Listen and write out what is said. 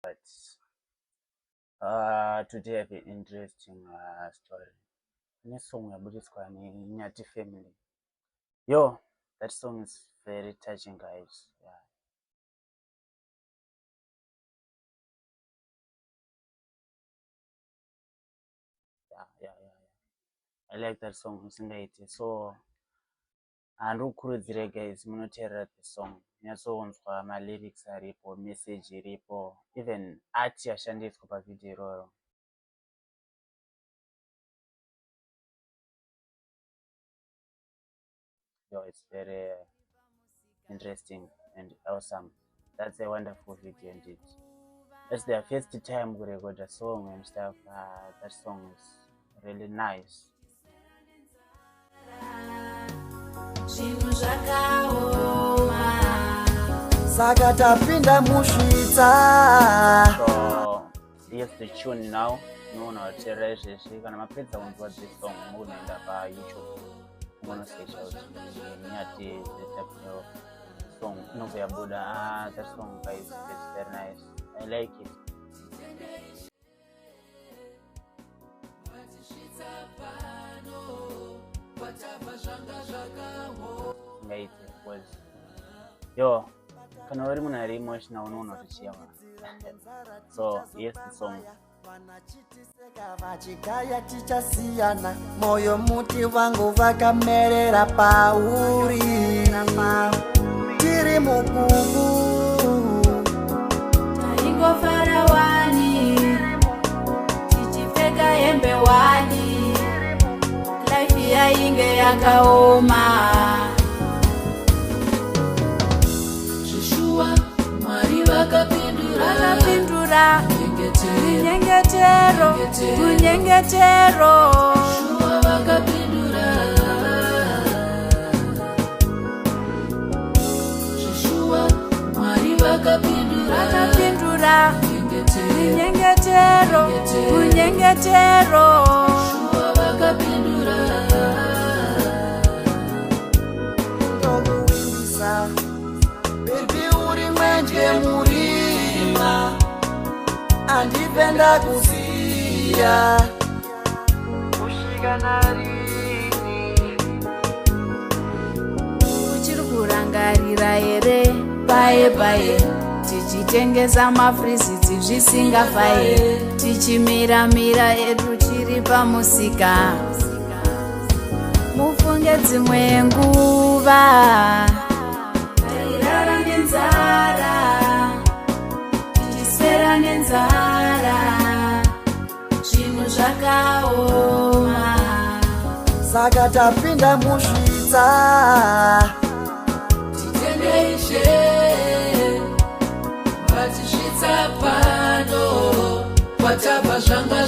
But today I have an interesting story. Pane song yabudiswa neNyathi family. Yo, that song is very touching, guys. Yeah. Yeah. I like that song usingaiti. So handikukurudzire guys, munoteerera the song, nyatsonzwa malyrics aripo, message iripo, even art yashandiswa pavhidhiyo iroro. Yo, it's very interesting and awesome. That's a wonderful video indeed. That's their first time to record a song and stuff. That song is really nice. Zvinhu zvakaoma. Saka tapinda musvitsa. So here's the tune now. Munoona kuteerera izvezvi. Kana mapedza kunzwa this song, munoenda paYouTube, munosearcha kuti Nyathi ZW song, inobva yabuda. Ah, that song, guys, is very nice. I like it. Vatisvitsa pano, kwatabva zvanga zvakaoma. Singaiti, because yo, kana uri munhu ari emotional, unoona kuti chiyawa. So here's the song. Vanachitiseka vachigaya tichasiyana, moyo muti vangu vakamerera pauri, tiri mukungu. Taingofara wani, tichipfeka hembe wani, life yainge yakaoma. Zvishuwa Mwari vakapindura. Vakapindura. Nyengetero. Munyengetero, munyengetero. Shuwa vakapindura. Zvishuwa Mwari vakapindura. Vakapindura. Nyengetero. Munyengetero, munyengetero. Shuwa vakapindura. Ndokuwimbisa baby, uri mwenje murima, handipe ndakusiya kusvika narini. Uchiri kurangarira here paye paye tichitengesa mafrizits zvisingafaye, tichimiramira edu tiri pamusika? Mufunge dzimwe nguva tairara nenzara, tichiswera nenzara, zvinhu zvakaoma. Saka tapinda musvitsa. Titende Ishe vatisvitsa pano, kwatabva zvanga